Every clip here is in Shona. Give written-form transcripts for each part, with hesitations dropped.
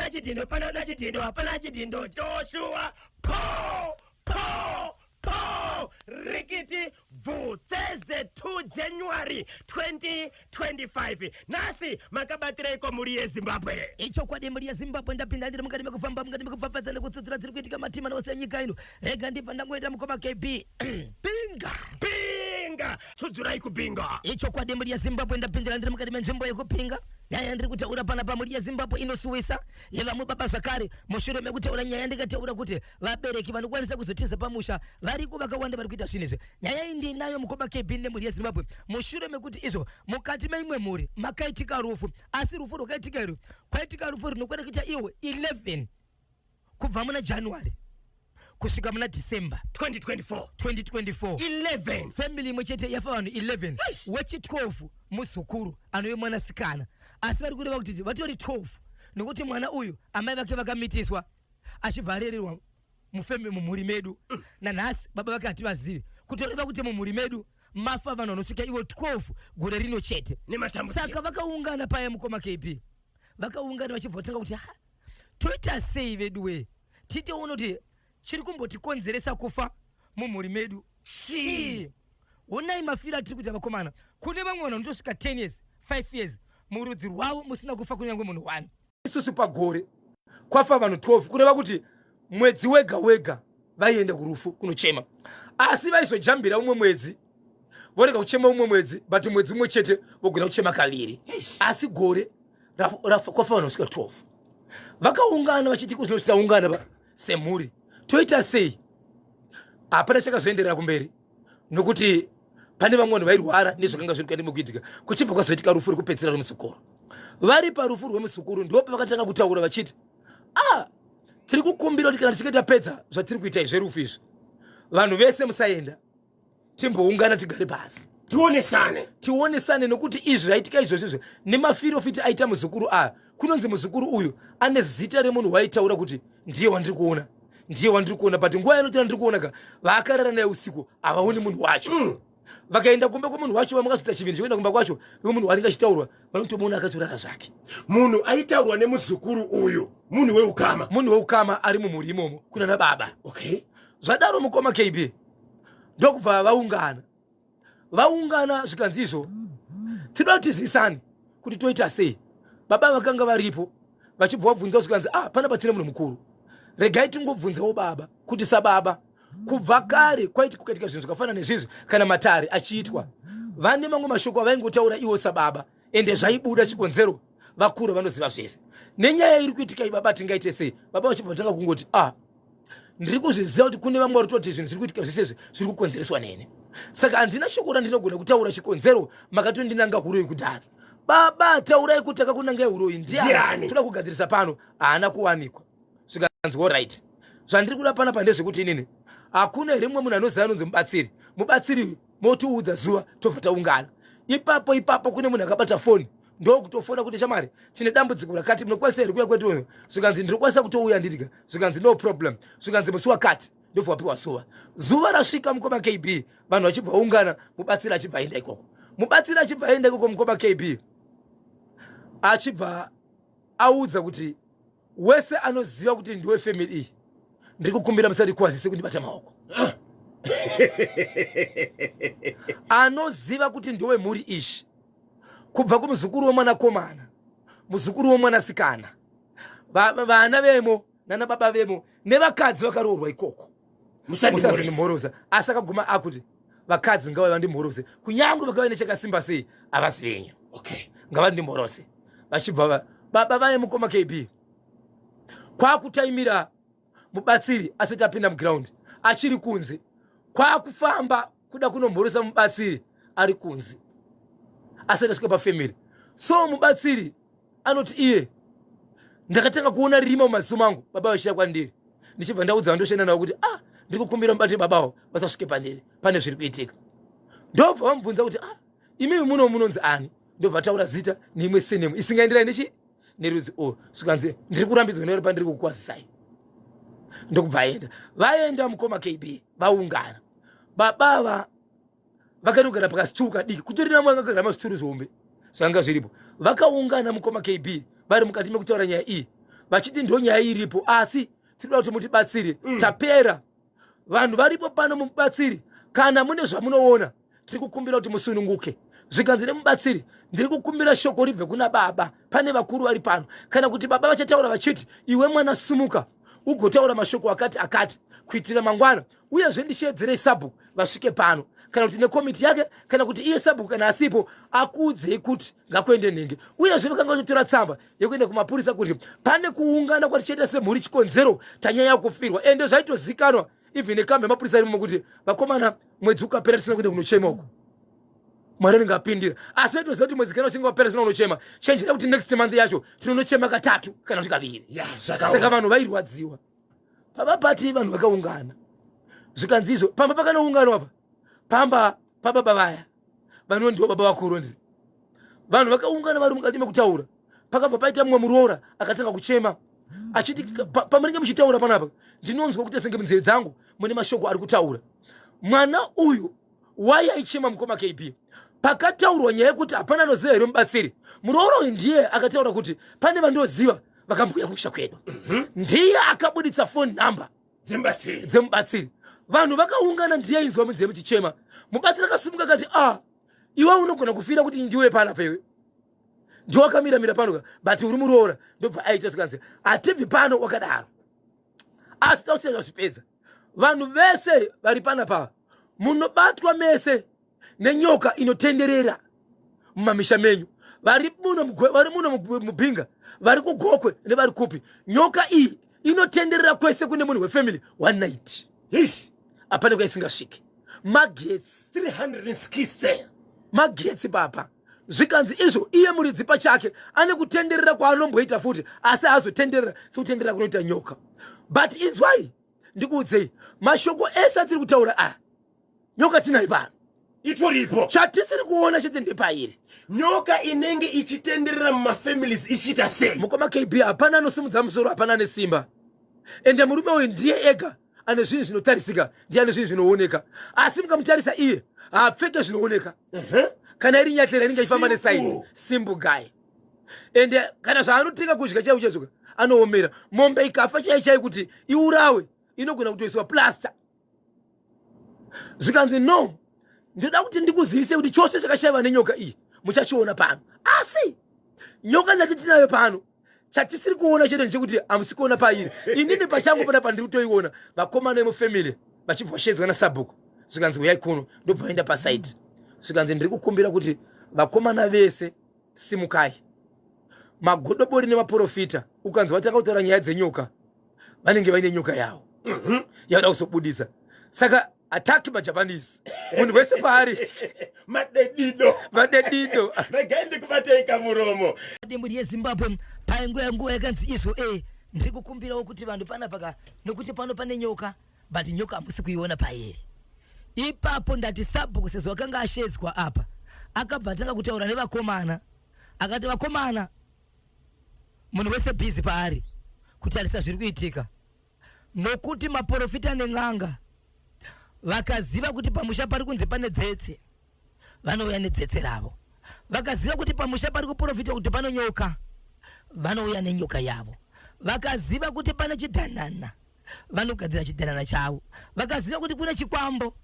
Hapana chidhindo, panoda chidhindo, hapana chidhindo. Joshua, po, po, po, rikiti bvu. Thursday 2 January 2025. Nhasi makabatireiko mhuri yeZimbabwe? Ichokwadi mhuri yeZimbabwe, ndapinda ndiri mukati mekufamba, mukati mekupfapfadza nekutsutsura dziri kuitika matima ose enyika ino. Rega ndibva ndangoenda mukoma KB. Binga! Binga! Tsudzurai kubinga! Ichokwadi mhuri yeZimbabwe, ndapindira ndiri mukati menzvimbo yekupinga. Nyaya yandiri kutaura panapa mhuri yeZimbabwe inosuwisa yevamwe baba zvakare. Mushure mekutaura nyaya ndikataura kuti vabereki vanokwanisa kuzotiza pamusha variko vakawanda vari kuita zvinhu izvi. Nyaya iyi ndinayo mukoma KB nemhuri yeZimbabwe mushure mekuti izvo mukati meimwe mhuri makaitika rufu, asi rufu rwakaitika irwu kwaitika rufu runokwana kuita iwo 11 kubva muna January kusvika muna December 2024. 2024. 11. Family imwe chete yafa vanhu 11. Wechi 12 muzukuru anove mwanasikana, asi vari kureva kuti vatori 12 nokuti mwana uyu amai vake vakamitiswa achibva arererwa mufembi mumhuri medu. Nanhasi baba vake hativazivi, kutoreva kuti mumhuri medu mafa vanhu vanosvika ivo 12 gore rino chete. Nematambudziko. Saka vakaungana paya mukoma KB, vakaungana vachibva vatanga kuti ha, toita sei vedu wee, titoona kuti chiri kumbotikonzeresa kufa mumhuri medu chii. Honai mafiro atiri kuita vakomana, kune vamwe vanhu vanotosvika 10 years 5 years murudzi rwavo musina kufa kunyange munhu one. Isusu pagore kwafa vanhu 12, kureva kuti mwedzi wega wega vaienda kurufu kunochema, asi vaizojambira umwe mwedzi vorega kuchema umwe mwedzi, but mwedzi umwe chete vogona kuchema kaviri, asi gore kwafa vanhu vasvika 12. Vakaungana vachiti kuzvinoti taungana semhuri toita sei? Hapana chakazoenderera kumberi nokuti pane vamwe vanhu vairwara nezvakanga zviri kuenda mukuitika, kuchibva kwazoitika rufu rwekupedzisira rwemuzukuru. Vari parufu rwemuzukuru ndipo pavakatanga kutaura vachiti, ah, tiri kukumbira kuti kana tichinge tapedza zvatiri kuita zverufu izvi, vanhu vese musaenda, timboungana tigare pasi tionesane, tionesane nokuti izvi zvaitika izvozvo izvo nemafiro fiti aita muzukuru aya. Kunonzi muzukuru uyu ane zita remunhu waitaura kuti ndiye wandiri kuona, ndiye wandiri kuona, but nguva yanotira ndiri kuona ka vaakarara naye usiku havaoni munhu wacho. Vakaenda kumba kwemunhu wacho, vamakazoita chivindi chekuenda kumba kwacho, vemunhu wanenge achitaurwa vanotomuona akatorara zvake. Munhu aitaurwa nemuzukuru uyu munhu weukama, munhu weukama ari mumhuri imomo kuna nababa. Okay. Zvadaro mukoma KB ndokubva vaungana, vaungana zvikanzi izvo tinoda kuti tizivisane kuti toita sei. Baba vakanga varipo vachibva vabvunza zvikanzi, ah, pana patine munhu mukuru, regai tingobvunzawo baba kuti sababa kubva kare kwaiti kukaitika zvinhu zvakafanana nezvizvi kana matare achiitwa, vane mamwe mashoko avaingotaura iwo sababa, ende zvaibuda chikonzero vakuru vanoziva zvese nenyaya iri kuitika iyi. Baba, tingaite sei? Baba vachibva vatanga kungoti, ah, ndiri kuzviziva kuti kune vamwe vari kutoti zvinhu zviri kuitika zvese izvi zviri kukonzereswa neni, saka handina shoko randinogona kutaura chikonzero, makatondinanga huroyi kudhara. Baba, taurai kuti akakunangai huroyi ndiani, toda kugadzirisa pano. Haana kuwanikwa. Zvikanzi alright, zvandiri kuda panapa ndezvekuti inini hakuna here mumwe munhu anoziva anonzi mubatsiri? Mubatsiri motiudza zuva tobva taungana ipapo ipapo. Kune munhu akabata foni ndokutofona kuti shamwari, tine dambudziko rakati, munokwanisa here kuuya kwedu? Zvikanzi ndinokwanisa kutouya ndirika. Zvikanzi no problem. Zvikanzi musi wakati, ndobva wapiwa zuva. Zuva rasvika mukoma KB, vanhu vachibva ungana, mubatsiri achibva aenda ikoko, mubatsiri achibva aenda ikoko mukoma KB, achibva audza kuti wese anoziva kuti ndiwe family iyi, ndiri kukumbira musatikwazise kundibata maoko. Anoziva kuti ndiwe mhuri izvi, kubva kumuzukuru wemwanakomana, muzukuru wemwanasikana, vana vemo nana baba vemo nevakadzi vakaroorwa ikoko, musazondimhorosa. Asi akaguma akuti vakadzi ngavave vandimhorose, kunyange vakave nechakasimba sei, havasi venyu. Okay. Ngavandimhorose. Vachibva baba vaye mukoma KB kwakutaimira mubatsiri asati apinda muground, achiri kunze, kwakufamba kuda kunomhorosa mubatsiri ari kunze asati asvika pafamily. So mubatsiri anoti iye, ndakatanga kuona rima mumaziso mangu baba vachiya kwandiri, ndichibva ndaudza vandoshanda navo kuti, ah, ndiri kukumbira mubate babawo vasasvike pandiri, pane zviri kuitika. Ndobva vamubvunza kuti, ah, imimi muno munonzi ani? Ndobva taura zita neimwe senemu isingaenderani nechi nerudzi urwu. Zvikanzi ndiri kurambidzwa nevari pandiri kukukwazisai. Ndokubva aenda. Vaenda mukoma KB, vaungana, baba vakanogara pakasituru kadiki, kutori namwe vakagara masituru zihombe zvanga zviripo. Vakaungana mukoma KB, vari mukati mekutaura nyaya iyi. Vachiti ndonyaya iripo, asi tinoda kuti mutibatsire. Tapera vanhu varipo pano, mubatsiri, kana mune zvamunoona, tiri kukumbira kuti musununguke. Zvikanzi nemubatsiri, ndiri kukumbira shoko ribve kuna baba. Pane vakuru vari pano, kana kuti baba vachataura vachiti, iwe mwana, sumuka ugotaura mashoko akati akati kuitira mangwana. Uyezve ndishevedzerei sabhuku vasvike pano, kana kuti nekomiti yake, kana kuti iye sabhuku kana asipo akuudzei kuti ngakuende nhingi. Uyezve vakanga vachitora tsamba yekuenda kumapurisa kuti pane kuungana kwatichaita semhuri, chikonzero tanyanya kufirwa. Ende zvaitozikanwa even nekambi yemapurisa irimo kuti vakomana, mwedzi ukapera tisina kuenda kunochema uko, Mwari anenge apindira. Asi vaitoziva kuti mwedzi kana uchinge wapera tisina kunochema, chenjera kuti next month yacho tinonochema katatu kana kuti kaviri. Saka vanhu vairwadziwa. Pavapati vanhu vakaungana, zvikanzi izvo pamba pakanounganwa pa pamba pababa vaya vanova ndivo baba vakuru. Ndi vanhu vakaungana vari mukati mekutaura, pakabva paita mumwe muroora akatanga kuchema achiti, pamunenge muchitaura panapa, ndinonzwa kuti senge munzeve dzangu mune mashoko ari kutaura. Mwana uyu wai aichema, mukoma KB, pakataurwa nyaya yekuti hapana anoziva here mubatsiri, muroora uyu ndiye akataura kuti pane vandoziva vakambouya kumusha kwedu. Ndiye akabuditsa phone number dzemubatsiri. Dzemubatsiri. Vanhu vakaungana, ndiye ainzwa munzeve muchichema. Mubatsiri akasimuka akati, a iwe unogona kufira kuti ndiwe panapa, iwe ndiwe wakamiramira pano ka, but uri muroora. Ndobva aita zvikanzi, hatibvi pano wakadaro, asi tausiya zvazvipedza. Vanhu vese vari panapa munobatwa mese nenyoka inotenderera mumamisha menyu, vari muno vari muno muBinga, vari kuGokwe nevari kupi. Nyoka iyi inotenderera kwese kune munhu wefamily. One night Ish. hapana kwaisingasviki. Magetsi 360. Magetsi papa. Zvikanzi izvo iye muridzi pachake ane kutenderera kwaanomboita futi, asi haazotenderera sekutenderera kunoita nyoka. But inzwai ndikuudzei, mashoko ese atiri kutaura aya, nyoka tinayo pano. Itoripo. Chatisiri kuona chete ndepairi. Nyoka inenge ichitenderera mumafamilies ichiita sei? Mukoma KB, hapana anosimudza musoro, hapana ane simba. Ende murume uyu ndiye ega ane zvinhu zvinotarisika, ndiye ane zvinhu zvinooneka. Asi mukamutarisa iye haapfeke zvinooneka. Kana iri nyatera inenge ichifamba nesaidi. Simple. Simple guy. Ende kana zvaanotenga kudya chaivo chaizvo, anoomera. Mombe ikafa chai chai, kuti iurawe inogona kutoiswa plaster. Zvikanzi, no, ndoda kuti ndikuzivise kuti chose chakashayiwa nenyoka iyi muchachiona pano. Asi nyoka ndati tinayo pano, chatisiri kuona chete ndechekuti hamusi kuona pairi. Inini pachangu pana pandiri kutoiona. Vakomana vemufamily vachibva vashedzwa nasabhuku, zvikanzi, uyai kuno. Ndobva vaenda pasaidi, zvikanzi, ndiri kukumbira kuti vakomana vese simukai. Magodobori nemaprofita, ukanzi vatanga kutaura nyaya dzenyoka, vanenge vaine nyoka yavo yauda kuzobudisa. Saka ataki maJapanese, munhu wese paari. Madedido. Madedido. Regai ndikubatei kamuromo. Demburi yeZimbabwe, painguva nguva yakanzi izvo, ndiri kukumbirawo kuti vanhu panapa ka, nokuti pano pane nyoka, but nyoka hamusi kuiona pairi ipapo. Ndati sabhuku sezvo akanga ashedzwa apa, akabva atanga kutaura nevakomana, akati, vakomana, munhu wese busy paari kutarisa zviri kuitika, nokuti maprofita nen'anga vakaziva kuti pamusha pari kunzi pane dzetse, vanouya nedzetse ravo. Vakaziva kuti pamusha pari kuprofitwa kuti pano nyoka, vanouya nenyoka yavo. Vakaziva kuti pane chidhanana, vanogadzira chidhanana chavo. Vakaziva kuti kune chikwambo,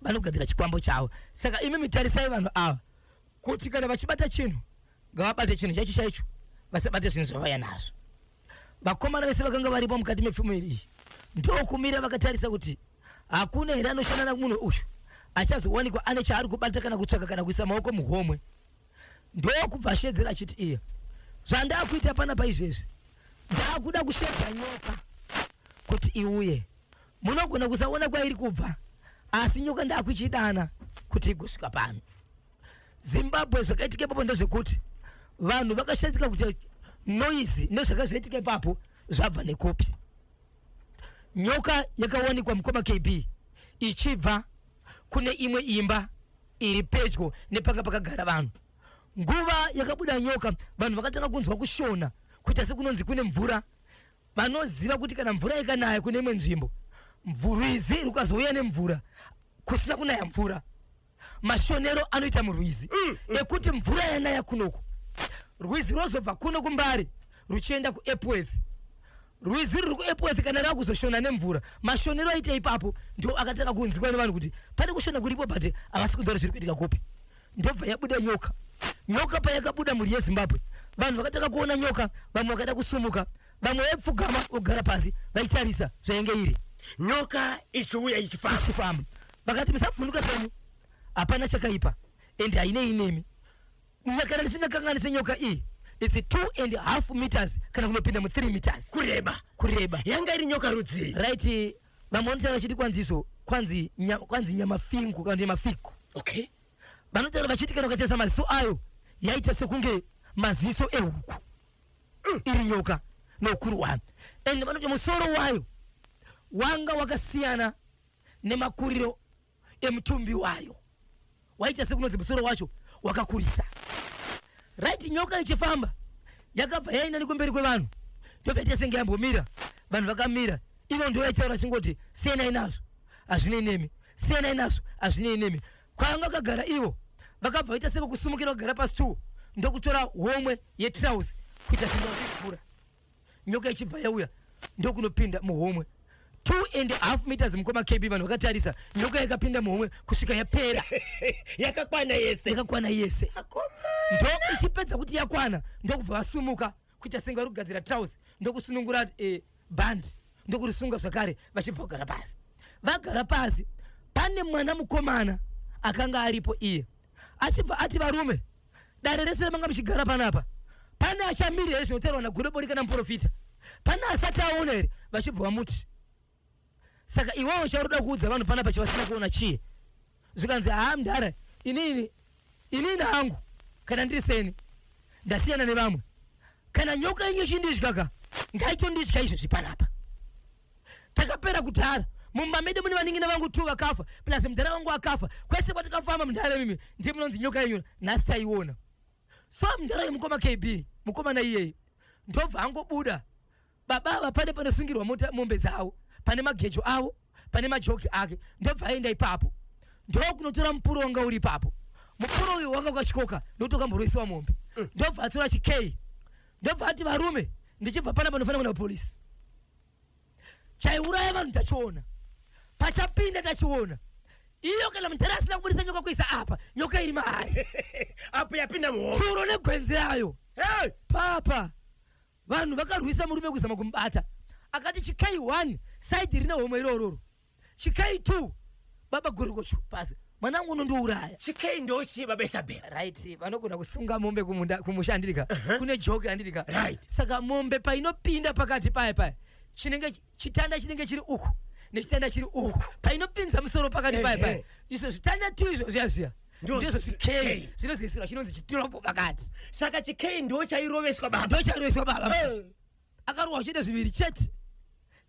vanogadzira chikwambo chavo. Saka imi mitarisai vanhu ava kuti kana vachibata chinhu, ngavabate chinhu chaicho chaicho, vasabate zvinhu zvavauya nazvo. Vakomana vese vakanga varipo mukati mefamily iyi ndokumira vakatarisa kuti hakuna here anoshanda namunhu uyu achazowanikwa ane chaari kubata kana kutsvaka kana kuisa maoko muhomwe. Ndokubva ashedzera achiti iye, zvandakuita panapa izvezvi, ndakuda kushedza nyoka kuti iuye. Munogona kusaona kwairi kubva, asi nyoka ndakuchidana kuti igosvika pano. Zimbabwe, zvakaitika ipapo ndezvekuti vanhu vakashatsika kuti noise nezvaka zvaitika ipapo zvabva nekupi. Nyoka yakawanikwa, mukoma KB, ichibva kune imwe imba iri pedyo nepanga pakagara vanhu. Nguva yakabuda nyoka, vanhu vakatanga kunzwa kushona kuita sekunonzi kune mvura. Vanoziva kuti kana mvura ikanaya kune imwe nzvimbo, rwizi rukazouya nemvura kusina kunaya mvura, mashonero anoita murwizi ekuti mvura yanaya kunoku, rwizi rwozobva kuno kuMbare ruchienda kuEpworth. Rwizi ruri kuEpworth kana rakuzoshona nemvura, mashonero aita ipapo ndo akatanga kunzwikwa nevanhu kuti pane kushona kuripo, but havasi kunzwa kuti zviri kuitika kupi. Ndobva yabuda nyoka. Nyoka payakabuda, mhuri yeZimbabwe, vanhu vakatanga kuona nyoka, vamwe vakada kusumuka, vamwe vaipfugama vogara pasi vaitarisa zvainge iri nyoka ichiuya ichifamba. Ichifamba. Vakati musavhunduka zvenyu, hapana chakaipa and hainei nemi. Kana ndisingakanganise, nyoka iyi it's 2.5 meters kana kunopinda mu3 meters. Kureba? Kureba. Yanga iri nyoka rudzii? Right, vamwe vanotaura vachiti kwanziso kwanzi nyamafingu kana nyamafiku. Vanotaura vachiti kana ukatarisa maziso ayo, yaita sekunge maziso ehuku, iri nyoka neukuru hwayo. And vanoti musoro wayo wanga wakasiyana nemakuriro emutumbi wayo, waita sekunonzi musoro wacho wakakurisa. Right, nyoka ichifamba yakabva yaenda nekumberi kwevanhu, ndobva yaita senge yambomira. Vanhu vakamira, ivo ndo vaitaura vachingoti, "Siyanai nazvo, hazvinei nemi, siyanai nazvo, hazvinei nemi." Kwanga vakagara ivo vakabva vaita senge kusumukira kugara pasituo, ndokutora homwe yetrausi kuita senge vakura. Nyoka ichibva yauya ndokunopinda muhomwe, 2.5 meters, mukoma KB. Vanhu vakatarisa nyoka yakapinda muhomwe kusvika yapera. Yakakwana yese? Yakakwana yese. Ndo ichipedza kuti yakwana, ndokubva vasumuka kuita senge vari kugadzira trausi, ndokusunungura bhandi, ndokurisunga zvakare, vachibva kugara pasi. Vagara pasi, pane mwana mukomana akanga aripo, iye achibva ati, "Varume, dare rese ramanga muchigara panapa, pane achamiri here zvinotaurwa naGodobori kana muprofita? Pane asati aona here?" Vachibva vamuti, "Saka iwewo chauroda kuudza vanhu panapa chavasina kuona chii?" Zvikanzi, "Haa mudhara, inini hangu kana ndiri seni ndasiyana nevamwe. Kana nyoka yenyu ichindidya ka, ngaitondidya izvozvi panapa. Takapera kudhara. Mumba medu mune vanin'ina vangu two vakafa, plus mudhara wangu akafa. Kwese kwatakafamba, mudhara mimi ndiye munonzi nyoka yenyu, nhasi taiona." So mudhara yemukoma KB, mukomana iyeye ndobva angobuda. Baba ava pane panosungirwa mota, mombe dzavo, pane magejo avo, pane majoki ake, ndobva aenda ipapo ndokunotora mupuro wanga uri ipapo. Mupuro uyu wanga wakatyoka nokuti wakamboroisiwa mombe. Ndobva atora chikei, ndobva ati, "Varume, ndichibva panapa ndinofanira kuenda kupolisi. Chaiuraya vanhu tachiona, pachapinda tachiona. Iyo kana mudhara asina kubudisa nyoka kuisa apa, nyoka iri maari." Apo yapinda muhomwe. Tsuro negwenzi rayo. Hey! Papa vanhu vakarwisa murume kuzama kumubata. Akati chikei 1, side rine homwe irororo, chikei 2, baba gorikochu pasi, "Mwanangu, unondiuraya." Chikei ndochi, baba Isabel? Right, vanogona kusunga mombe kumunda, kumusha, andirika? Kune joki, andirika? Right. Saka mombe painopinda pakati paya paya, chinenge chitanda chinenge chiri uku nechitanda chiri uku, painopinza musoro pakati paya paya, izvo zvitanda tu izvo zviya zviya ndizvo zvikei zvinozoisirwa chinonzi chitirombo pakati. Saka chikei ndo chairoveswa baba? Ndochairoveswa baba. Akarohwa chete zviviri chete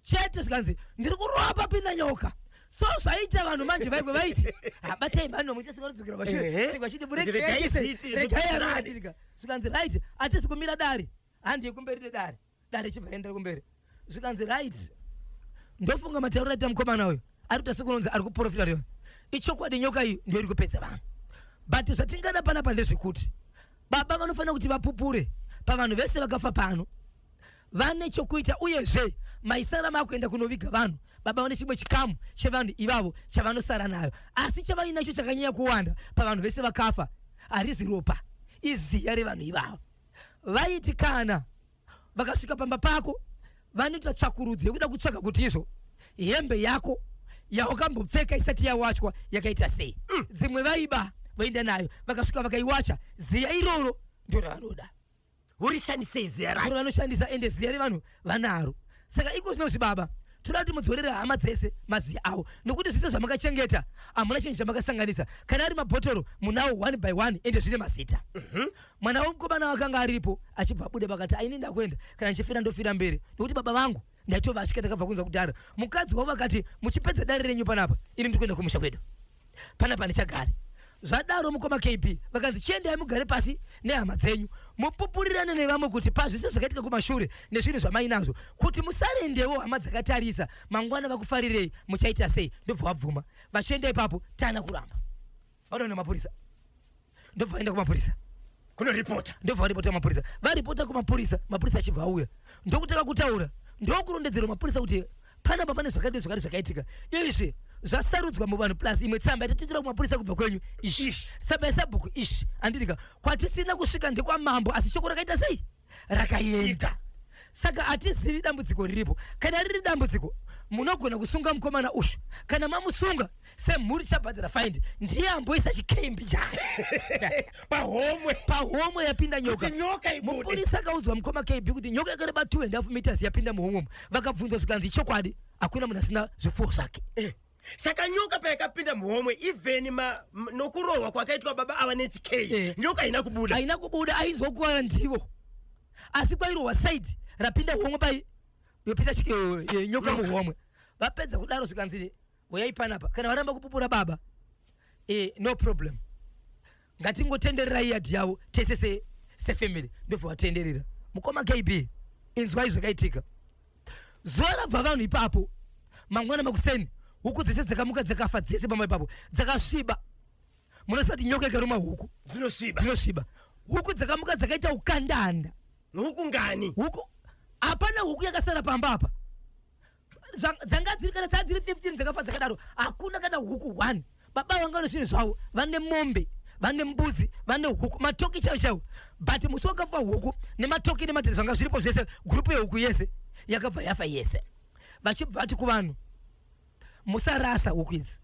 chete. Zvikanzi, "Ndiri kurova papinda nyoka." So zvaita vanhu manje vaigwe vaiti, "Habatai mhani." Vamwe chisingarudzukira mashure senge vachiti, Regai zviiti, "Regai." zviiti. Aroatirika. Zvikanzi, "Right, hatisi kumira dare, handiye kumberi nedare." Dare chibva raendera kumberi. Zvikanzi, "Right, ndofunga matauriro aita mukomana uyu, ari kuita sekunonzi ari kuprofita riyo. Ichokwadi, nyoka iyi ndiyo iri kupedza vanhu. But zvatingada panapa ndezvekuti baba vanofanira kuti vapupure pavanhu vese vakafa pano vane chokuita. Uyezve maisara makuenda kunoviga vanhu, baba vane chimwe chikamu chevanhu ivavo chavanosara nayo. Asi chavainacho chakanyanya kuwanda pavanhu vese vakafa harizi ropa, iziya revanhu ivavo. Vaiti kana vakasvika pamba pako, vanoita tsvakurudzo yekuda kutsvaga kuti izvo hembe yako yawakambopfeka isati yawachwa yakaita sei. Dzimwe vaiba voenda nayo, vakasvika vakaiwacha, ziya iroro ndio ravanoda." Urishandisei ziya racho? Ro vanoshandisa, ende ziya revanhu vanaro. Saka iko zvinozvi baba, toda kuti mudzorere hama dzese maziya avo, nokuti zvese zvamakachengeta hamuna chinhu chamakasanganisa. Kana ari mabhotoro munawo one by one, ende zvine mazita." Mwana wemukomana wakanga aripo achibva abuda pakati, "Aini ndakuenda, kana ndichifira ndofira mberi, nokuti baba vangu ndaitovatya, ndakabva kunzwa kudhara." Mukadzi wavo akati, "Muchipedza dare renyu panapa, ini ndiri kuenda kumusha kwedu, panapa ndichagare." Zvadaro mukoma KB, vakanzi, "Chiendai mugare pasi nehama dzenyu, mupupurirane nevamwe kuti pazvese zvakaitika kumashure nezvinhu zvamainazvo, kuti musarendewo hama dzakatarisa, mangwana vakufarirei, muchaita sei?" Ndobva vabvuma. Vachienda ipapo, tana kuramba vadaona mapurisa, ndobva vaenda kumapurisa. Kunoripota. Ndobva varipota kumapurisa. Varipota kumapurisa, mapurisa achibva auya ndokutanga kutaura. Ndokurondedzerwa mapurisa kuti panapa pane zvakati zvakati zvakaitika. Izvi zvasarudzwa muvanhu plus imwe tsamba yatatutsira kumapurisa kubva kwenyu ishi. Tsamba yesabhuku ishi. Anditika kwatisina kusvika ndekwamambo asi shoko rakaita sei? Rakaenda. Saka hatizivi dambudziko riripo. Kana riri dambudziko munogona kusunga mukomana ushu. Kana mamusunga semhuri chabhadhara faindi ndiye amboisa chikembi chake pahomwe pahomwe yapinda nyoka kuti nyoka ibude. Mupurisa akaudzwa mukoma KB kuti nyoka yakareba 2.5 meters yapinda muhomwe umu. Vakabvunzwa zvikanzi chokwadi hakuna munhu asina zvipfuwo zvake. Saka nyoka payakapinda muhomwe even nokurohwa kwakaitwa baba ava nechikei nyoka haina kubuda. Haina kubuda, ainzwa kukuvara ndivo. Asi kwairohwa side rapinda homwe pai yopinda nyoka muhomwe. Vapedza kudaro zvikanzi uyai panapa. Kana varamba kupupura baba no problem. Ngatingotendererai yadhi yavo tese sefamily. Ndobva vatenderera. Mukoma KB inzwai zvakaitika. Zuva rabva vanhu ipapo mangwana makuseni huku dzese dzakamuka dzakafa dzese pamba ipapo dzakasviba. Munoziva kuti nyoka ikaruma huku dzinosviba. Dzinosviba. Huku dzakamuka dzakaita ukandanda. Huku ngani? Huku hapana huku yakasara pamba apa. Dzanga dziri kana dzanga dziri 15 dzakafa dzakadaro. Hakuna kana huku 1. Baba vanga vane zvinhu zvavo, vane mombe, vane mbudzi, vane huku, matoki chaiwo chaiwo. But musi wakafa huku nematoki nematete zvanga zviripo zvese, group yehuku yese yakabva yafa yese. Vachibva vati kuvanhu musarasa huku idzi.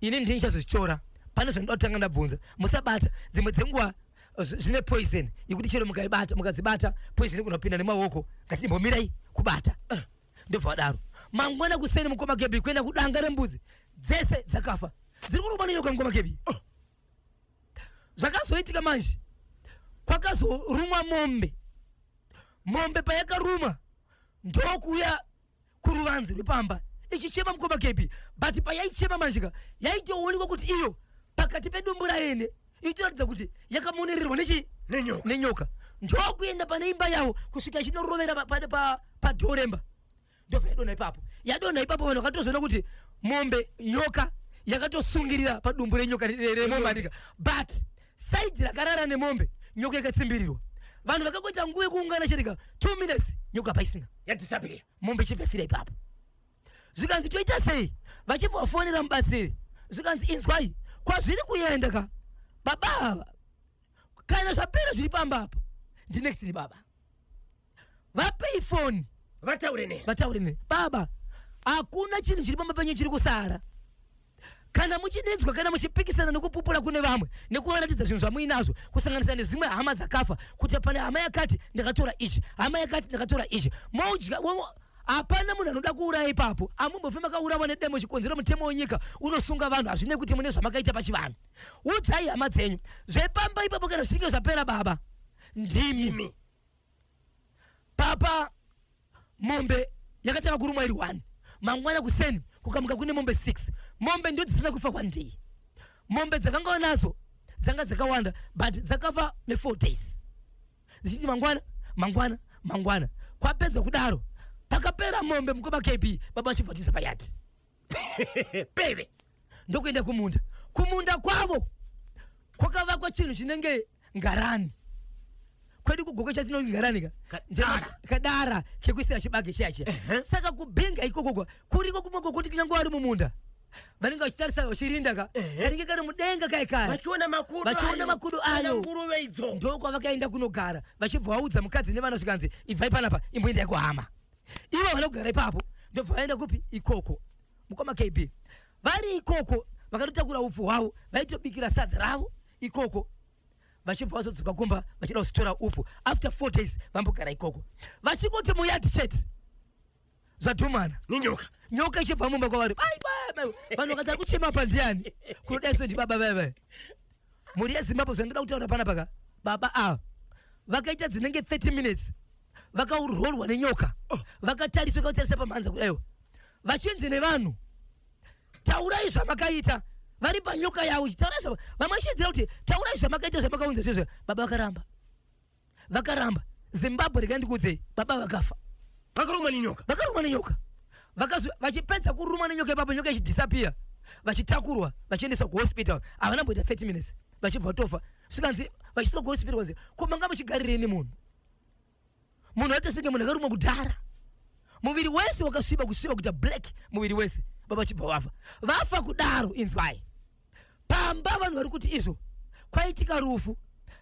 Ini ndini ndichazozvitora. Pane zvandinoda kutanga ndabvunza. Musabata dzimwe dzenguva zvine poison yekuti chero mukaibata, mukadzibata poison inogona kupinda nemaoko. Ngatimbomirai kubata. Ndobva vadaro. Mangwana kuseni mukoma Kebi kuenda kudanga rembudzi dzese dzakafa. Dziri kurumwa nenyoka mukoma Kebi. Zvakazoitika manje kwakazorumwa mombe. Mombe payakarumwa ndokuya kuruvanze rwepamba ichichema mukoma Kebi, but payaichema manje ka yaitoonekwa kuti iyo pakati pedumbu raene itoratidza kuti yakamonererwa nechi nenyoka. Nenyoka. Ndokuenda pane imba yavo kusvika ichinorovera padhoremba. Ndobva yadonha ipapo. Yadonha ipapo vanhu vakatozoona kuti mombe nyoka yakatosungirira padumbu renyoka remombe andika. But side rakarara nemombe nyoka yakatsimbirirwa. Vanhu vakangoita nguva yekuungana chete 2 minutes nyoka paisina. Yadisappear. Mombe ichibva yafira ipapo. Zvikanzi toita sei? Vachibva vafonera mubatsiri. Zvikanzi inzwai kwazviri kuenda ka baba ava kana zvapera zviri pamba apa ndinext ni baba. Vapei foni vataure ne. Vataure ne. Baba hakuna chinhu chiri pamba penyu chiri kusara. Kana muchinetswa kana muchipikisana nekupupura kune vamwe nekuvaratidza zvinhu zvamuinazvo kusanganisa nezvimwe hama dzakafa kuti pane hama yakati ndakatora ichi, hama yakati ndakatora ichi, modya hapana munhu anoda kuuraya ipapo. Amumbofe makaurawa nedemo chikonzero mutemo wenyika unosunga vanhu, hazvinei kuti mune zvamakaita pachivanhu. Udzai hama dzenyu zvepamba ipapo kana zvichinge zvapera baba ndimi. Papa mombe yakatanga kurumwa iri 1, mangwana kuseni kukamuka kune mombe 6. Mombe ndio dzisina kufa one day. Mombe dzavanga vanadzo dzanga dzakawanda but dzakafa ne 4 days. Dzichiti mangwana mangwana mangwana. Kwapedza kudaro pakapera mombe mukoma KB baba vachibva vatiza payadi. Peve ndokuenda kumunda. Kumunda kwavo kwakavakwa chinhu chinenge ngarani. Kwedu kuGokwe chatinoti ngarani ka Kadara. Kadara kekuisira chibage chiya chiya. Saka kubhinga ikoko kuriko kumwe kokuti kunyange vari mumunda vanenge vachitarisa vachirinda ka kanenge kari mudenga kai kaya vachiona makudo vachiona ayo. makudo Kana ayo. nguruve idzo. Ndokwavakaenda kunogara vachibva vaudza mukadzi nevana zvikanzi ibvai panapa imboendai kuhama. Ivo vana kugara ipapo ndobva vaenda kupi ikoko. Mukoma KB vari ikoko vakatotakura upfu hwavo vaitobikira sadza ravo ikoko vachibva vazodzoka kumba vachida kuzotora upfu after 4 days vambogara ikoko vachingoti muyadhi chete zvadhumana nenyoka. Nyoka ichibva mumba kwavari. Ai, bai, bai. Vanhu vakati ari kuchema apa ndiani? Kunodaiso ndi baba vaya vaya. Mhuri yeZimbabwe zvandoda kutaura panapa ka baba ava vakaita dzinenge 30 minutes vakaurorwa nenyoka. Vakatariswa vakatarisa pamhanza kudaiwo vachinzi nevanhu taurai zvamakaita vari panyoka yavo taurai vamwe vachiziva kuti taurai zvamakaita zvamakaunza zvezvo. Baba vakaramba. Vakaramba. Zimbabwe regai ndikuudzei baba vakafa. Vakarumwa nenyoka. Vakarumwa nenyoka. Vachipedza kurumwa nenyoka ipapo nyoka ichidisappear vachitakurwa vachiendeswa kuhospital. Havana kumboita 30 minutes vachibva vatofa. Zvikanzi vachisvika kuhospital kwanzi ko manga muchigarirei nemunhu? Munhu aita senge munhu akarumwa kudhara. Muviri wese wakasviba, kusviba kuita black muviri wese. Baba chibva vafa. Vafa kudaro, inzwai, pamba vanhu vari kuti izvo kwaitika rufu,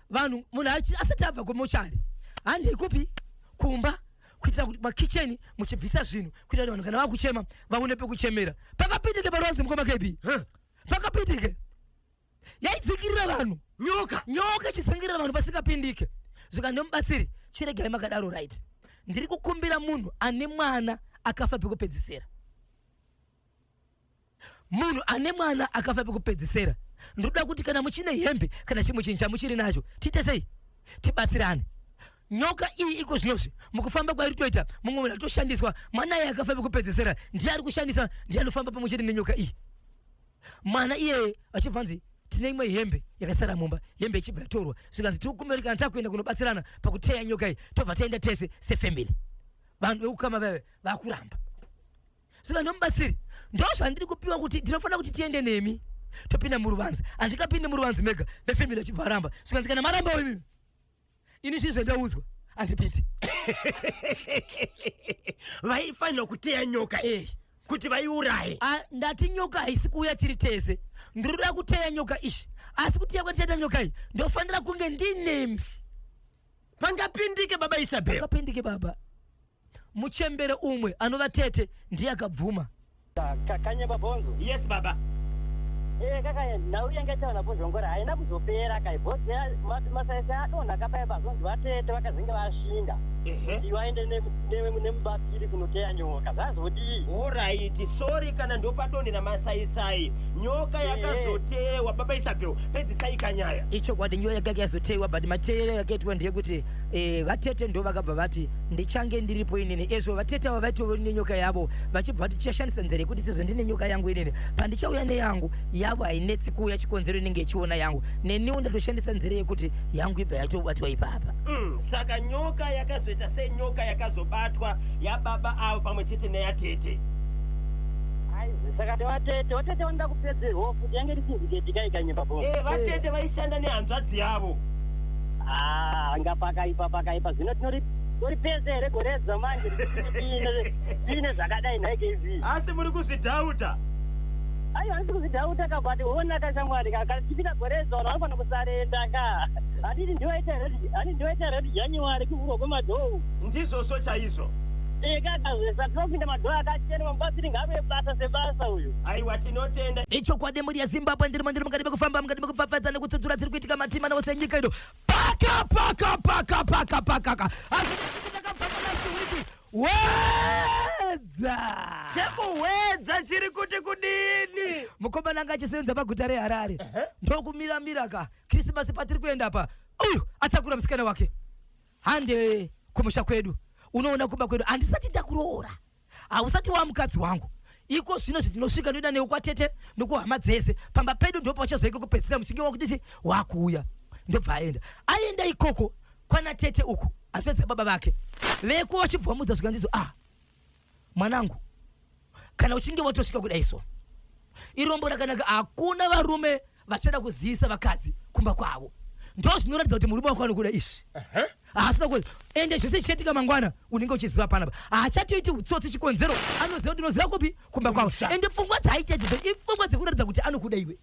vanhu munhu asati abva kumochari, handei kupi? Kumba, kuitira kuti makicheni muchibvisa zvinhu, kuitira kuti vanhu kana vakuchema vaone pekuchemera. Pakapindike paruvanze, mukoma KB, pakapindike. Yaidzingirira vanhu. Nyoka. Nyoka ichidzingirira vanhu pasingapindike. Zvikanzi mubatsiri, chiregai makadaro. Right, ndiri kukumbira munhu ane mwana akafa pekupedzisera, munhu ane mwana akafa pekupedzisera, ndoda kuti kana muchine hembe kana chimwe chinhu chamuchiri nacho, tiite sei? Tibatsirane. Nyoka iyi iko zvinozvi mukufamba kwairi toita, mumwe munhu atoshandiswa. Mwana iye akafa pekupedzisera ndiye ari kushandiswa, ndiye anofamba pamwe chete nenyoka iyi. Mwana iyeye achibva nzi tine imwe hembe yakasara mumba, hembe ichibva yatorwa. Zvikanzi tiri kukumbira kana takuenda kunobatsirana pakuteya nyoka iyi, tobva taenda tese sefamily. Vanhu veukama vaive vakuramba. Saka ndomubatsiri, ndo zvandiri kupiwa kuti ndinofanira kuti tiende nemi, topinda muruvanze. Handingapinde muruvanze mega. Vefamily achibva aramba. Zvikanzi kana marambawo imimi, ini zvii zvandaudzwa, handipindi. Vaifanira kuteya nyoka kuti vaiuraye. Ah, ndati nyoka haisi kuuya tiri tese. Ndinoda kuteya nyoka ishi, asi kuteya kwatichaita nyoka iyi, ndofanira kunge ndinemi. Pangapindike, baba Isabel? Pangapindike, baba. Muchembere umwe anova tete ndiye akabvuma. Kanyeba bhonzo. Yes, baba. Kaka nhau yanga itaura bhozhongora haina kuzopera kai bhozi. Masaisai adonha kapaipa, zvonzi vatete vakazenge vashinga kuti vaende nemubatsiri kunoteya nyoka. Zvazodii? Alright, sorry kana ndopadonhera masaisai. Nyoka yakazotewa, baba Isabel, pedzisai kanyaya. Ichokwadi, nyoka yakanga yazoteyiwa, but mateyero yakaitwa ndeyekuti vatete ndo vakabva vati ndichange ndiripo inini. Ezvo vatete ava vaitove nenyoka yavo, vachibva vati tichashandisa nzira yekuti sezvo ndine nyoka yangu inini, pandichauya neyangu, yavo hainetsi kuuya, chikonzero inenge ichiona yangu. Neniwo ndatoshandisa nzira yekuti yangu ibva yatobatwa ipapa. Saka nyoka yakazoita sei? Nyoka yakazobatwa yababa avo pamwe chete neyatete. Aizi, saka vatete vatete vanoda kupedzerwawo futi. Yange iri syndicate kai, kanyeba bhonzo? Vatete vaishanda nehanzvadzi yavo. Ah, anga pakaipa, pakaipa. Zvino toripedza here goredzwa manje tiine zvakadai nhai KV? Asi muri kuzvidhauta? Aiwa, handisi kuzvidhauta ka, but ona kashamwari ka, kana tichipinda goredzwa vanhu vanofanira kusarenda ka. Handiti ndiwaita ready? Handiti ndiwaita ready January kuvhurwa kwemadhoo? Ndizvozvo chaizvo. Kakazvesa tinopinda madhoo akachena. Mamubatsiri ngaave basa sebasa uyu. Aiwa, tinotenda. Ichokwadi, mhuri yeZimbabwe, ndiri mukati mekufamba, mukati mekupfapfadza nekutsudzura dziri kuitika matima nose enyika ino. Paka paka paka paka paka wedza. Chekuhwedza chiri kuti kudini? Mukomana anga achisenza paguta reHarare, ndokumiramira ka Krisimasi patiri kuenda pa, uyu atakura musikana wake, hande kumusha kwedu, unoona kumba kwedu. Handisati ndakuroora, hausati wamukadzi wangu. Iko zvino zvitinosvika, ndoenda newe kwatete nokuhama dzese. Pamba pedu ndo pachazoika kupedzisira muchinge wakudisi wakuuya. Ndobva aenda, aenda ikoko kwana tete uku, hanzvadzi baba vake veko vachibva vamudza. Zvikanzizo, ah, mwanangu, kana uchinge watosvika kudai so, irombo rakanaka. Hakuna varume vachada kuzivisa vakadzi kumba kwavo. Ndo zvinoratidza kuti murume wako anokuda izvi. Haasina ku ende zvese chichaitika mangwana unenge uchiziva panapa. Haachatoiti utsotsi, chikonzero anoziva kuti unoziva kupi? Kumba kwavo. Ende pfungwa dzaaita idzodzo ipfungwa dzekuratidza kuti anokuda iwe.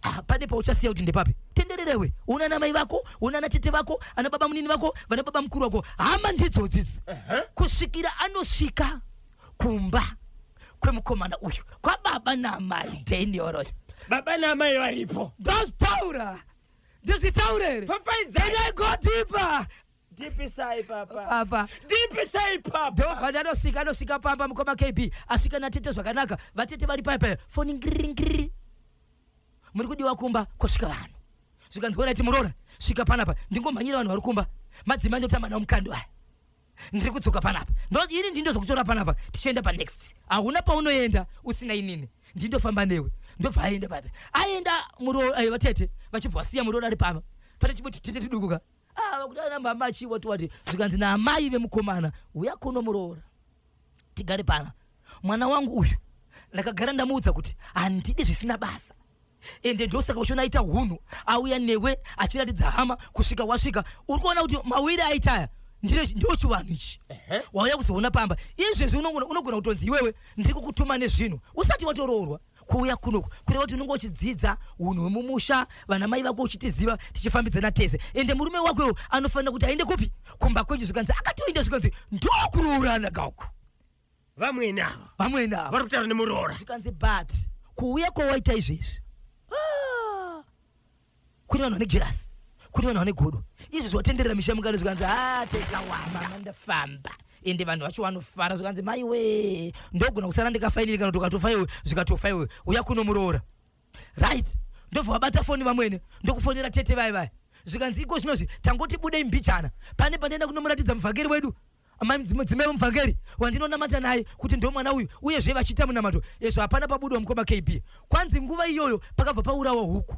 Ah, pane pauchasiya kuti ndepapi tendererewe. Una ana mai vako, una ana tete vako, ana baba munini vako, vana baba mukuru vako, hama ndidzodzidzi, kusvikira anosvika kumba kwemukomana uyu, kwababa namai Daniel. Baba namai varipo. Ndozvitaura, ndizvitaure here? Papaidzai. Can I go deeper? Dipisai, papa. Papa. Dipisai, papa. Ndobva ndanosvika, anosvika pamba mukoma KB, asvika natete zvakanaka. Vatete vari paya, foni ngiriri ngiriri, muri kudiwa kumba, kwosvika vanhu. Zvikanzi alright muroora, svika panapa, ndingomhanyira vanhu vari kumba, madzimai ndotamba nawo mukando aya, ndiri kudzoka panapa. Ndo ini ndindozokutora panapa tichienda panext. Hauna paunoenda usina inini, ndindofamba newe. Ndobva aenda papa, aenda vatete vachibva vasiya muroora ari pamba pane chimwe tete tiduku ka. Ah, vakuti ana mama achiwa wati. Zvikanzi naamai vemukomana, uya kuno muroora, tigare pana. Mwana wangu uyu ndakagara ndamuudza kuti handidi zvisina basa, ende ndosaka uchiona aita hunhu, auya newe achiratidza hama kusvika wasvika. Uri kuona kuti mawiri aita aya. Ndiro chivanhu ichi wauya kuzoona pamba izvezvi. Unogona kutonzi iwewe ndiri kukutuma nezvinhu usati watoroorwa kuuya kunoku, kureva kuti unenge uchidzidza unhu hwemumusha, vana mai vako uchitiziva, tichifambidzana tese. Ende murume wakoyo anofanira kuti aende kupi? Kumba kwenyu. Zvikanzi akatoenda, zvikanzi ndokuroorana kauku. Vamwene ava. Vamwene ava. Vari kutaura nemuroora. Zvikanzi but kuuya kwawaita izvezvi, ah, kune vanhu vane jealous, kune vanhu vane godo. Izvezvi watenderera misha mukani. Zvikanzi ha tekawama, ndafamba, ende vanhu vacho vanofara. Zvikanzi maiwe, ndogona kusara ndikafainini kana kuti ukatofa iwe, zvikatofa iwe, uya kuno muroora. Right, ndobva wabata foni vamwene, ndokufonera tete vai vai. Zvikanzi iko zvinozvi tangoti budei mbijana, pane pandaenda kunomuratidza muvhangeri wedu, mudzimai wemuvhangeri wandinonamata naye, kuti ndo mwana uyu, uyezve vachiita munamato. Ezvo hapana pabudwa, mukoma KB. Kwanzi nguva iyoyo pakabva paurawa huku.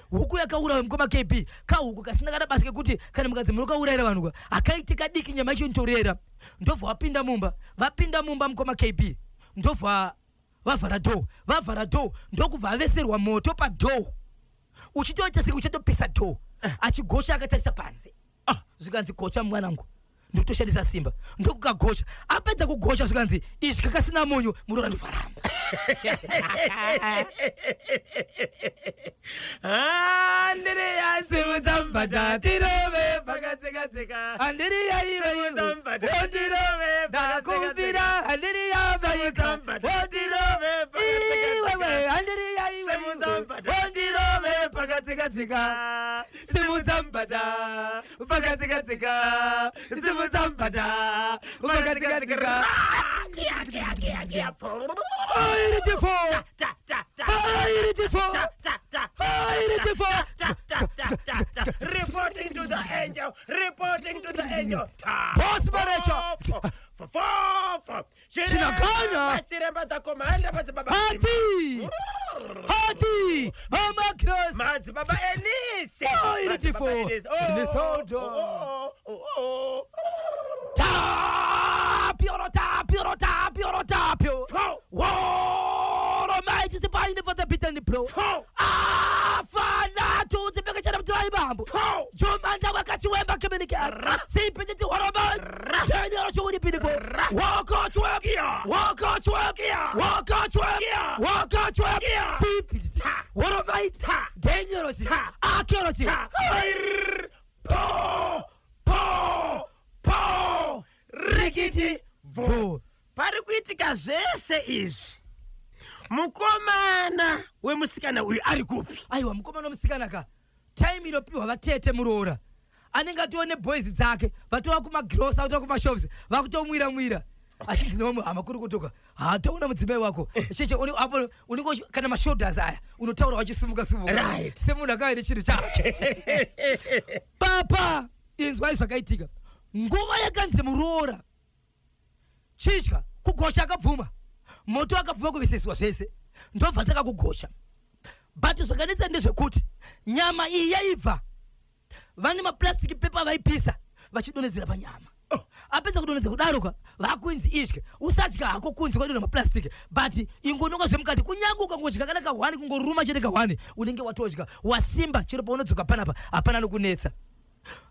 Huku yakaurawa, mukoma KB, kahuku kasina kana basa, kekuti kana mukanzi munokaurayira vanhu ka hakaiti kadiki, nyama yacho inotorera. Ndobva vapinda mumba, vapinda mumba, mukoma KB, ndobva vavhara door. Vavhara door, ndokubva aveserwa moto padoor, uchitoita senge uchatopisa door, achigosha akatarisa panze. Zvikanzi gocha mwanangu, ndikutoshandisa simba. Ndokukagocha, apedza kugocha, zvikanzi izvi kakasina munyu. Muroora ndobvaramba. Andiriya, simudza mbada tirove pakatseka-tseka. Andiriya iwe. Simudza mbada tirove. Ndakumbira andiriya vaika. Otirove. Iwewe andiriya iwe. Simudza mbada ondirove pakatseka-tseka. Simudza mbada pakatseka-tseka, simudza mbada pakatseka-tseka. Airitifo, airitifo, airitifo. Reporting to the angel, reporting to the angel. Boss Marecha. Chinagana. Chiremba dzakomanda madzibaba. Hati hati mama Grace. Madzibaba Enise. Oh, iritifo. Inisodo. Tapio, tapio, tapio, tapio. Woro mighty the bind for the bit and the pro. Afana tuzipekechera mtu aibambo. Jomanda wakachiwemba kemenikera. Sipititi waroma. Teni rocho beautiful. Waka chwem. Waka chwem. Waka chwem. Waka chwem. Sipititi. Waroma. Daniel rochi. Akero. Po po po rikiti Bo. Pari kuitika zvese izvi, mukomana wemusikana uyu ari kupi? Aiwa, mukomana wemusikana ka, time inopiwa vatete muroora anenge atione boys dzake vatova kumagrosa, vatova kumashops, vakutomwira mwira, achinzi nevamwe hama kuri kutoka, hataona mudzimai wako cheche apo unenge kana mashoulders aya unotaura wachisimuka simuka semunhu akauya nechinhu chake. Papa, inzwai zvakaitika. Nguva yakanzi muroora chitya kugosha, akabvuma moto, akabvuma kuveseswa zvese, ndobva takakugosha. But zvakanetsa ndezvekuti nyama iyi yaibva, vane maplastic paper vaipisa vachidonhedzera panyama. Apedza kudonhedza kudaroka, vakunzi idye, usadya hako kunzi kwadonha maplastic, but ingononga zvemukati. Kunyange ukangodya kana kahwani, kungoruma chete kahwani, unenge watodya wasimba. Chero paunodzoka panapa hapana nokunetsa.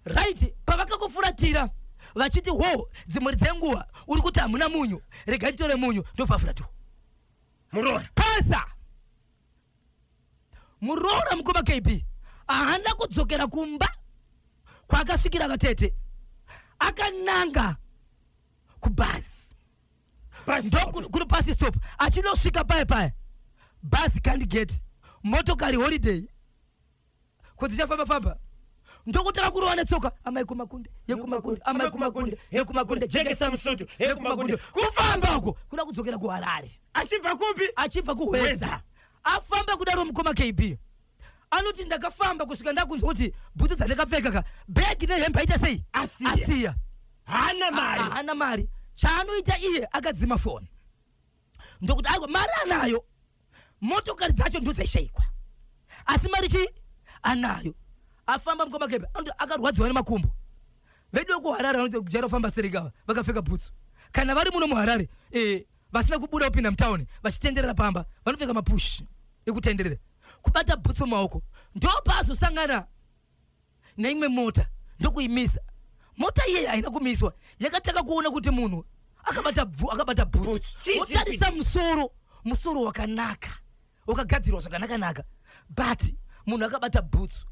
Right, pavakakufuratira vachiti ho dzimwe dzenguva uri kuti hamuna munyu, regai nditore munyu, ndobva Muroora. Pasa muroora, mukoma KB, haana kudzokera kumba kwakasvikira vatete, akananga kubhazi. Ndokuno bus stop, achinosvika paya paya bhazi candigate, motokari holiday kudzichafamba famba, ndokutanga kurova netsoka, amai kumakunde yekumakunde, amai kumakunde yekumakunde, jekesa musutu yekumakunde, kufamba uko kuda kudzokera kuHarare. Achibva kupi? Achibva kuHwedza. Afamba kudaro, mukoma KB, anoti ndakafamba kusvika ndakunzwa kuti bhutsu dzandakapfeka ka, bhegi nehembe aita sei? Asiya. Asiya. Haana mari. Haana mari. Chaanoita iye, akadzima foni, ndokuti aiwa, mari anayo, motokari dzacho ndodzaishayikwa, asi mari chi anayo. Afamba, mukoma KB, anoti akarwadziwa nemakumbo. Vedu vekuHarare vanoti kujaira kufamba serikava vakapfeka bhutsu. Kana vari muno muHarare, vasina kubuda kupinda mutauni, vachitenderera pamba, vanopfeka mapushi ekutenderera. Kubata bhutsu mumaoko, ndopaazosangana neimwe mota, ndokuimisa. Mota iyeye haina kumiswa, yakatanga kuona kuti munhu akabata akabata bhutsu. Bhutsu. Chii chiri Wotarisa musoro, musoro wakanaka, wakagadzirwa zvakanaka-naka, but munhu akabata bhutsu.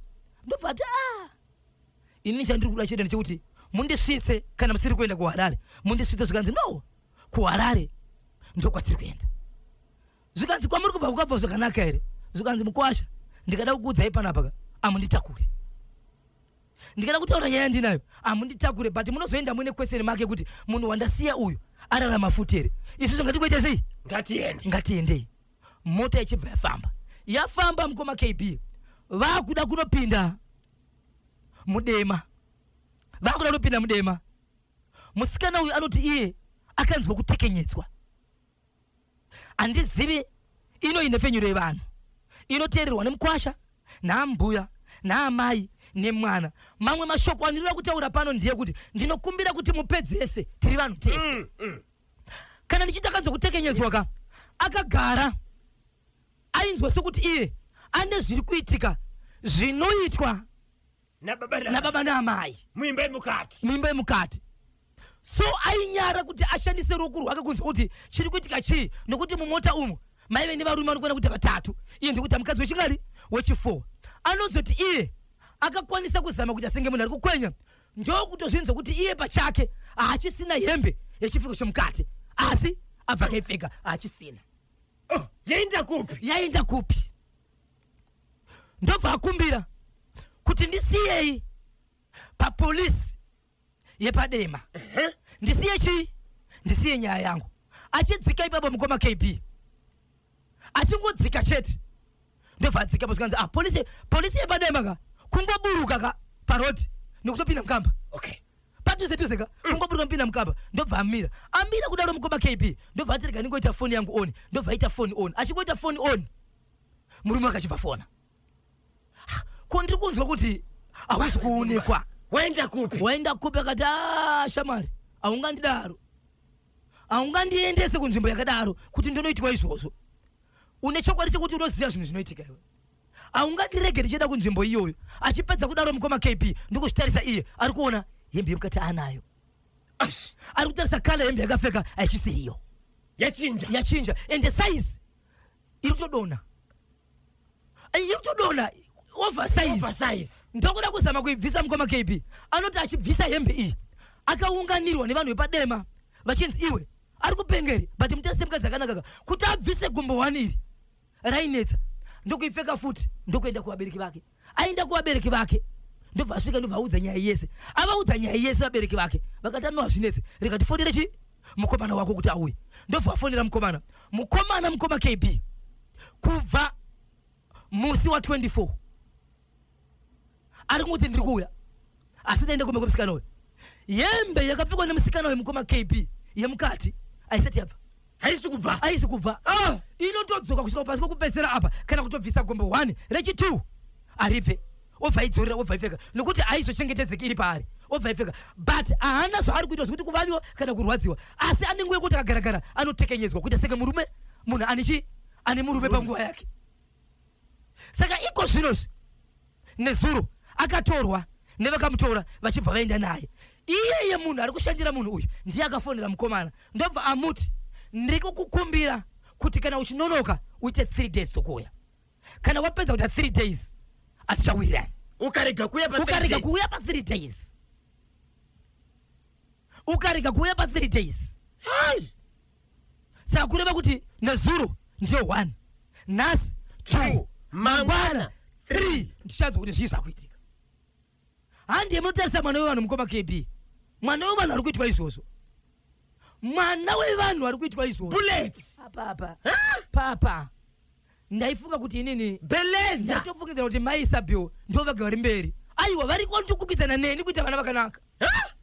Ndobva ati, "Ah, inini chandiri kuda chete ndechekuti mundisvitse. Kana musiri kuenda kuHarare, mundisvitse." Zvikanzi, "No, kuHarare ndokwatiri kuenda." Zvikanzi, "Kwamuri kubva kukabva zvakanaka here?" Zvikanzi, "Mukwasha, ndikada kukuudzai panapa ka, amunditakuri. Ndikada kutaura nyaya yandinayo, hamunditakure, but munozoenda muine question mark yekuti munhu wandasiya uyu ararama futi here. Isusu ngatingoita sei? Ngatiende." Ngatiendei. Mota ichibva yafamba, yafamba, mukoma KB, vakuda kunopinda mudema, vakuda kunopinda mudema. Musikana uyu anoti iye akanzwa kutekenyedzwa. Handizivi ino inhepfenyuro yevanhu inoteererwa nemukwasha naambuya naamai nemwana. Mamwe mashoko andinoda kutaura pano ndeyekuti ndinokumbira kuti mupedzese tiri vanhu tese. Kana ndichiti akanzwa kutekenyedzwa ka, akagara ainzwa sekuti iye ane zviri kuitika zvinoitwa nababa nababa naamai muimba yemukati. Muimba yemukati. So ainyara kuti ashandise ruoko rwake kunzwa kuti chiri kuitika chii, nokuti mumota umu maive nevarume vanokwana kuita vatatu, iye ndikuita mukadzi wechingari, wechi4. Anozoti iye akakwanisa kuzama kuita senge munhu ari kukwenya, ndokutozvinzwa kuti iye pachake haachisina hembe yechipfeko chemukati, asi abva akaipfeka, haachisina. Oh, yaenda kupi? Yaenda kupi? Ndobva akumbira kuti, "Ndisiyei papolisi yepaDema, ndisiye chii, ndisiye nyaya yangu." Achidzika ipapo, mukoma KB, achingodzika chete, ndobva adzika zvikanzi, "Ah, polisi, polisi yepaDema ka." Kungoburuka ka parodi nekutopinda mukamba, padhuze dhuze ka, kungoburuka mupinda mukamba, ndobva amira. Amira kudaro, mukoma KB, ndobva ati, "Rega ndingoita foni yangu on." Ndobva aita foni on. Achingoita foni on, murume akachibva fona, "Ah, ko ndiri kunzwa kuti hausi kuonekwa." Waenda kupi? Waenda kupi? Akati, "Ah, shamwari, haungandidaro, haungandiendese kunzvimbo yakadaro kuti ndinoitwa izvozvo. Une chokwadi chekuti unoziva zvinhu zvinoitika iwe? Haungandirege ndichienda kunzvimbo iyoyo." Achipedza kudaro, mukoma KB, ndikuzvitarisa iye ari kuona hembe yemukati anayo. Ash, ari kutarisa colour hembe yakapfeka haichisiriyo. Yachinja. Yachinja, ende size iri kutodonha. Ai, iri kutodonha, oversize. Oversize. Ndokuda kuzama kuibvisa, mukoma KB. Anoti achibvisa hembe iyi, akaunganirwa nevanhu vepaDema vachinzi, "Iwe, ari kupengeri." But mutarise mukadzi akanaka, kuti abvise gumbo one iri rainetsa. Ndokuipfeka futi, ndokuenda kuvabereki vake. Aenda kuvabereki vake, ndobva asvika, ndobva audza nyaya yese. Avaudza nyaya yese, vabereki vake vakati, "Ano, hazvinetse, rega tifonere chi mukomana wako kuti auye." Ndobva afonera mukomana. Mukomana, mukoma KB, kubva musi wa24 ari kungoti, "Ndiri kuuya," asi ndaenda kumba kwemusikana uyu. Hembe yakapfekwa nemusikana uyu, mukoma KB, yemukati haisati yabva. Haisi kubva. Haisi kubva. Ah! Inotodzoka kusvika pasi kwekupedzisira apa. Kana kutobvisa gombo 1 rechi2 aribve, obva aidzorera, obva aipfeka, nokuti haizochengetedzeki iri paari. Obva aipfeka, but haana zvaari kuitwa zvekuti kuvaviwa kana kurwadziwa, asi ane nguva yekuti akagaragara anotekenyedzwa kuita senge murume, munhu ane chi ane murume panguva yake. Saka iko zvinozvi, nezuro akatorwa nevakamutora, vachibva vaenda naye. Iyeye munhu ari kushandira munhu uyu ndiye akafonera mukomana, ndobva amuti, "Ndiri kukukumbira kuti kana uchinonoka uite 3 days dzokuuya. Kana wapedza kuita 3 days, hatichawirirani." Ukarega kuuya pa Ukarega 3 days. kuuya pa3 days, ukarega kuuya pa3 days. Hai! Saka kureva kuti nezuro ndiyo 1, nhasi 2, 2, mangwana 3, ndichanzwa kuti zvii zvakuitika. Handiye munotarisa mwana wevanhu, mukoma KB, mwana wevanhu ari kuitwa izvozvo, mwana wevanhu ari kuitwa izvozvo. Bullet. Papa, papa, ndaifunga kuti inini Beleza. Ndaitofungidzira kuti mai Isabel ndo vega vari mberi. Aiwa, vari kwandikukidzana neni kuita vana vakanaka.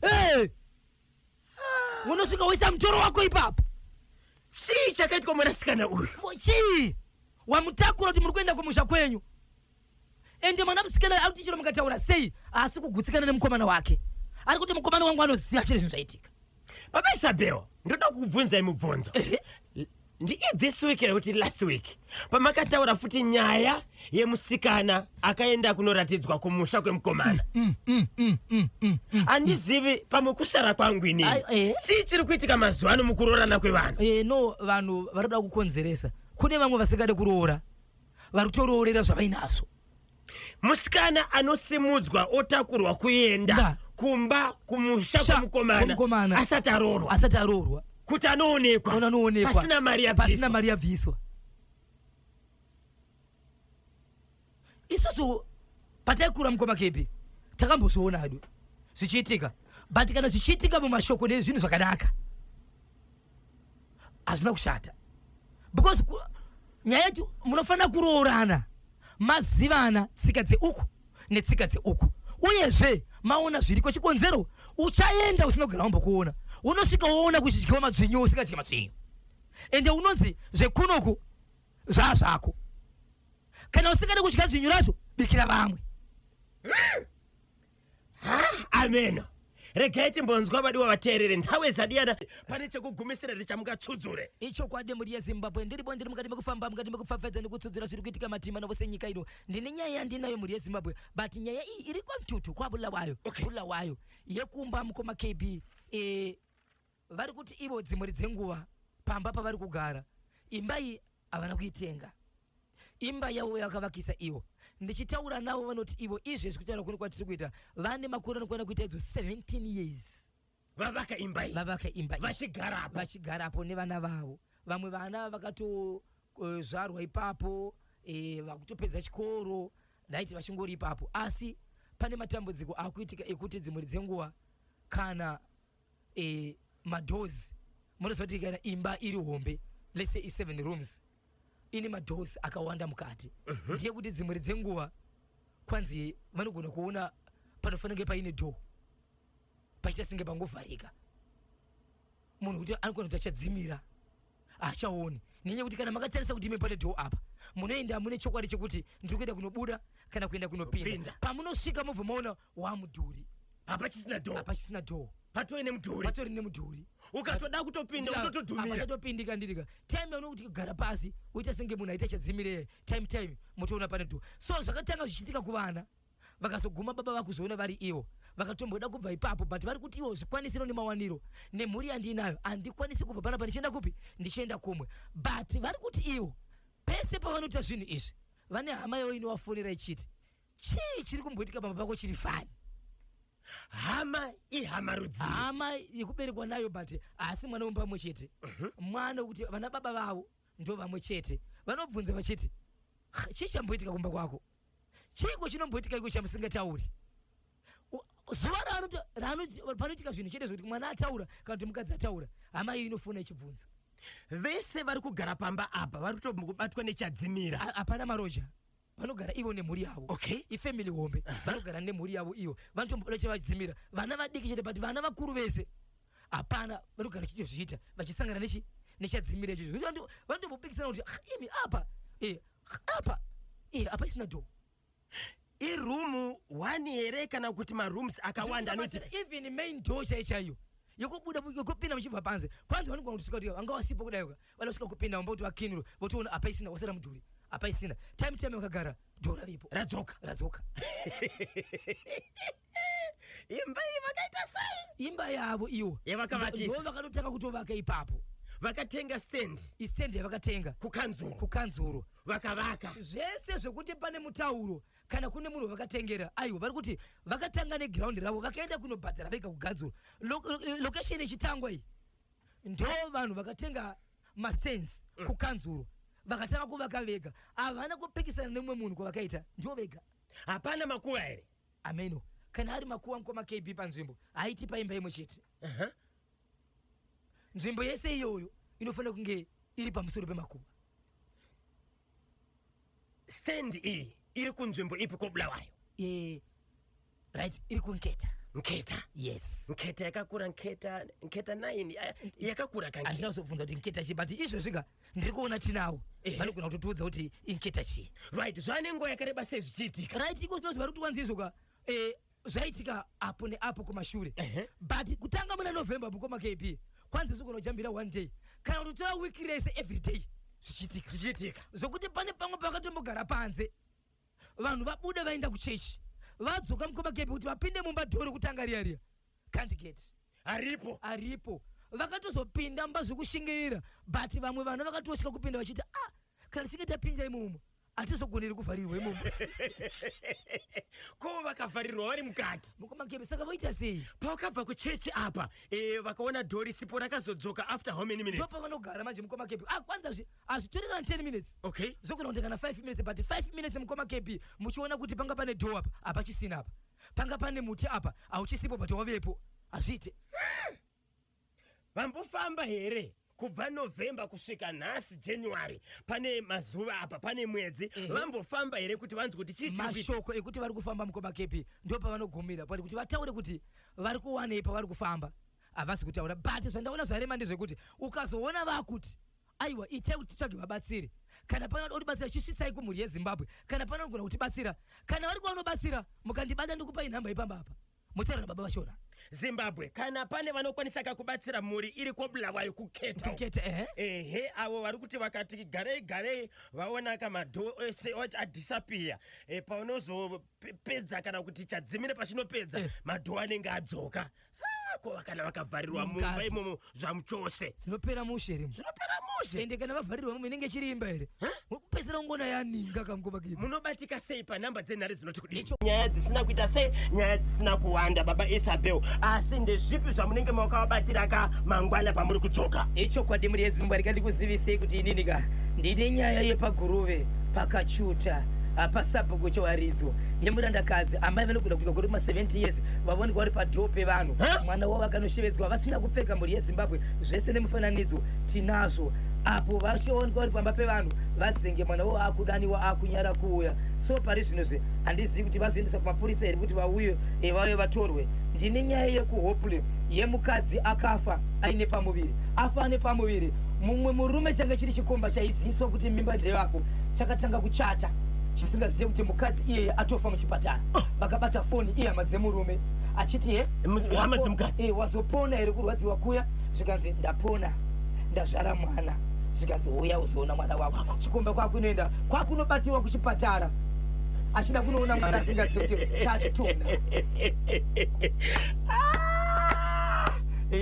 Hey! Unosvika woisa mutoro wako ipapo. Chii chakaitwa mwanasikana uyu? Chii wamutakura kuti muri kuenda kumusha kwenyu? Ende mwana musikana ari kuti chiro mukataura sei, haasi kugutsikana nemukomana wake. Ari kuti, "Mukomana wangu anoziva chiri zvinhu zvaitika." Baba Isabel, ndoda kukubvunzai mubvunzo. Ehe. Ndi this week here kuti last week pamakataura futi nyaya yemusikana akaenda kunoratidzwa kumusha kwemukomana. Handizivi, pamwe kusara kwangu inini. Ai, eh. Chii chiri kuitika mazuva ano mukuroorana kwevanhu? No, vanhu vari kuda kukonzeresa. Kune vamwe vasingade kuroora, vari kutoroorera zvavainazvo. Musikana anosimudzwa otakurwa kuenda kumba kumusha kwemukomana kwemukomana. asati aroorwa, Asati aroorwa, kuti anoonekwa ona anoonekwa pasina mari pasina yabviswa. Mari yabviswa. Isusu pataikura, mukoma kepi, takambozviona hedu zvichiitika, but kana zvichiitika mumashoko nezvinhu zvakanaka, hazvina kushata, because nyaya yetu munofanira kuroorana mazivana tsika dzeuku netsika dzeuku, uyezve maona zviriko. Chikonzero, uchaenda usina kugara wambokuona, unosvika woona kuchidyiwa madzvinyu, usingadyi madzvinyu, ende unonzi zvekunoku zvazvako. Kana usingade kudya dzvinyu racho, bikira vamwe. Ameno, regai timbonzwa vadiwa vateerere nthawe zadiyana. Pane chekugumisira richamukatsudzure. Ichokwadi, mhuri yeZimbabwe, ndiripo, ndiri mukati mekufamba, mukati mekupfapfaidza nekutsudzura zviri kuitika matima navose nyika ino. Ndine nyaya yandinayo, mhuri yeZimbabwe, but nyaya iyi iri kwaMtutu, kwaBulawayo. Bulawayo yekumba, mukoma KB, vari kuti ivo dzimwe dzenguva pamba pavari kugara, imba iyi havana kuitenga, imba yavo yakavakisa ivo. Ndichitaura navo vanoti ivo izvezvi, kutaura kuno kwatiri kuita, vane makore anokwana kuita idzo 17 years vavaka imba iyi, vavaka imba iyi, vachigarapo. Vachigarapo nevana vavo. Vamwe vana vakatozvarwa ipapo, vakutopedza chikoro, daiti vachingori ipapo. Asi pane matambudziko akuitika ekuti dzimwe dzenguva kana madoors, munoziva kuti kana imba iri hombe, let's say i7 rooms, ine madoors akawanda mukati, ndiye kuti dzimwe dzenguva kwanzi vanogona kuona panofanira kunge paine door pachiita senge pangovharika, munhu kuti anogona kuti achadzimira haachaoni, nenyaya yekuti kana makatarisa kuti ime pane door apa, munoenda mune chokwadi chekuti ndiri kuenda kunobuda kana kuenda kunopinda. Pinda. Pamunosvika mobva maona wamudhuri. Hapachisina door. Hapachisina door. Patori nemudhuri. Patori nemudhuri. Ukatoda kutopinda utotodhumira. Apachatopindika ndirika time yaunokuti gara pasi uita senge munhu aita chadzimire, time motoona pane door. So zvakatanga zvichiitika kuvana, vakazoguma baba vakuzoona vari ivo vakatomboda kubva ipapo, but vari kuti ivo zvikwanisiro nemawaniro nemhuri yandinayo, handikwanisi kubva panapa ndichienda kupi, ndichienda kumwe. But vari kuti ivo pese pavanoita zvinhu izvi, vane hama yavo inovafonera ichiti, "Chii chiri kumboitika pamba pako chiri funny?" Hama ihama rudzii? Hama yekuberekwa nayo, but haasi mwana wemba pamwe chete, mwana wekuti vana baba vavo ndo vamwe chete. Vanobvunza vachiti, "Chii chamboitika kumba kwako? Chiiko chinomboitika iko chamusingatauri?" Zuva panoitika zvinhu chete zvekuti mwana ataura kana kuti mukadzi ataura, hama iyo inofona ichibvunza. Vese vari kugara pamba apa vari kutobatwa nechadzimira? Hapana maroja, vanogara ivo nemhuri yavo. Ifamily hombe, vanogara nemhuri yavo ivo, vanotomboda chavadzimira vana vadiki chete, but vana vakuru vese hapana. Vanogara vachitozviita vachisangana nechadzimira ichocho. Vanotombopikisana kuti, "Ah, imi apa, apa, apa isina door." Iroom one here kana kuti marooms akawanda anoitika? Even main door chaiyo chaiyo yekubuda, yekupinda muchibva panze, kwanzi vanogona kutosvika kuti vanga wasipo kudai, vada kusvika kupinda mumba kuti vakinure, votoona apa isina, wasara mudhuri, apa isina. Time vakagara, door ravipo. Radzoka. Radzoka. Imba iyi vakaita sei? Imba yavo iwo. Yavakavakisa. Ndo vakatotanga kutovaka ipapo. Vakatenga stand. Istand yavakatenga. Kukanzuro. Kukanzuro. Vakavaka. Zvese zvekuti pane mutauro kana kune munhu vakatengera, aiwa, vari kuti vakatanga neground ravo, vakaenda kunobhadhara vega kukanzuro. Location ichitangwa iyi, ndo vanhu vakatenga mastands kukanzuro, vakatanga kuvaka vega, havana kupikisana nemumwe munhu kwavakaita, ndivo vega. Hapana makuva here? Ameno kana ari makuva, mukoma KB. Panzvimbo haiti paimba imwe chete. Nzvimbo yese iyoyo inofanira kunge iri pamusoro pemakuva. Stand iyi iri kunzvimbo ipi koBulawayo? Right, iri kuNketa. Nketa? Yes. Nketa yakakura, Nketa 9 yakakura kaNketa. Handina kuzobvunza kuti Nketa chii, but izvozvika ndiri kuona tinawo, vanogona kutotiudza kuti iNketa chii. Right, zvane nguva yakareba sei zvichiitika? Right, iko zvinonzi vari kuti wanzi izvoka, zvaitika apo neapo kumashure, but kutanga muna November, mukoma KB, kwanzi zigona kujambira one day. Kana kutotora wiki rese everyday zvichiitika. Zvichiitika. Zvokuti pane pamwe pakatombogara panze, vanhu vabuda vaenda kuchechi, vadzoka, mukoma KB, kuti vapinde mumba, door rekutanga riya riya can't get. Aripo. Aripo. Vakatozopinda mumba zvekushingirira, but vamwe vana vakatosvika kupinda vachiti, "Ah, kana tichinge tapinda imomo hatizogoneri kuvharirwa imomo." Ko vakavharirwa vari mukati? Mukoma KB, saka voita sei? Pavakabva kuchechi apa, vakaona door risipo, rakazodzoka after how many minutes? Ndopavanogara manje, mukoma KB. Ah, kwanzazve hazvitori kana 10 minutes. Zogona kuti kana 5 minutes, but 5 minutes, mukoma KB, muchiona kuti panga pane door apa, hapachisina, apa panga pane muti apa, hauchisipo, but wavepo, hazviite. Vambofamba here kubva November kusvika nhasi January? Pane mazuva apa, pane mwedzi. Vambofamba here kuti vanzwe kuti chii chiri kuitika? Mashoko ekuti vari kufamba, mukoma KB, ndo pavanogumira pari kuti vataure kuti vari kuwanei pavari kufamba, havasi kutaura. But zvandaona zvarema ndezvekuti ukazoona vakuti, "Aiwa, itai kuti titsvage vabatsiri, kana pane vanoda kutibatsira, chisvitsai kumhuri yeZimbabwe, kana pane vanogona kutibatsira, kana vari kwavanobatsira, mukandibata ndikupai nhamba ipamba apa, mutaura nababa vashona." Zimbabwe, kana pane vanokwanisa kakubatsira mhuri iri koBulawayo, kuketa. Kuketa, ehe. Ehe, avo vari kuti vakati garei garei vaona kamadoor ese oti adisappear, paunozopedza kana kuti chadzimire pachinopedza, madoor anenge adzoka. Ah, ko kana vakavharirwa mumba Mukati. imomo zvamuchose? Zvinopera mushe here? Zvinopera mushe. Ende kana vavharirwa mumwe, inenge chirimba here? Kupedzisira ungona yaninga kamukoma KB. Munobatika sei panhamba dzenhare dzinoti kudii? Nyaya dzisina kuita sei, nyaya dzisina kuwanda, baba Isabel, asi ndezvipi zvamunenge makavabatira ka mangwana pamuri kudzoka? Ichokwadi, muri yeZimbabwe, rikandikuzivisei kuti inini ka ndine nyaya yepaGuruve, pakachuta pasabhuku Chewaridzo, yemurandakadzi, amai vanogona kunge kuri ma70 years, vaonekwa vari padoor pevanhu. Huh? Mwana wavo akanoshevedzwa vasina kupfeka. Mhuri yeZimbabwe, zvese nemufananidzo tinazvo apo vachiwanikwa vari pamba pevanhu, vazenge mwana wavo akudaniwa, akunyara kuuya. So pari zvinozve handizivi kuti vazoendesa kumapurisa here kuti vauye, vauye vatorwe. Ndine nyaya yekuHopley yemukadzi akafa aine pamuviri, afa ane pamuviri. Mumwe murume changa chiri chikomba chaiziviswa kuti mimba ndevako, chakatanga kuchata chisingazive kuti mukadzi iyeye atofa muchipatara. Vakabata foni ihama dzemurume achiti, "He, Hama dzemukadzi. Wazopona here kurwadziwa kuya?" Zvikanzi, "Ndapona, ndazvara mwana." Zvikanzi, "Uya uzoona mwana wako." Chikomba kwakunoenda, kwakunobatiwa kuchipatara achida kunoona mwana asingazivi kuti chachitonda.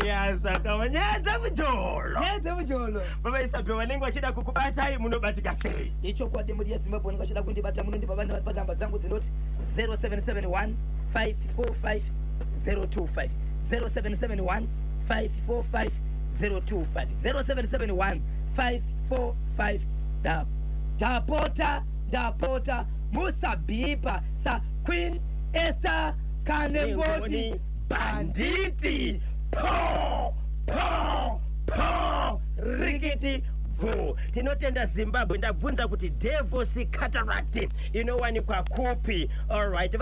Ya, saka nyaya dzemujolo. Nyaya dzemujolo. Baba Isabel, vanenge vachida kukubatai munobatika sei? Ichokwadi, muri yeZimbabwe, vanenge vachida kundibata munondipa panhamba dzangu dzinoti 0771 545 025, 0771 545 025, 0771 545. Ndapota, ndapota, musabhipa saQueen Esther Kanengoni. Banditi po po po rikiti bvu. Tinotenda Zimbabwe. Ndabvunza kuti devil's cataract inowanikwa kupi? Alright.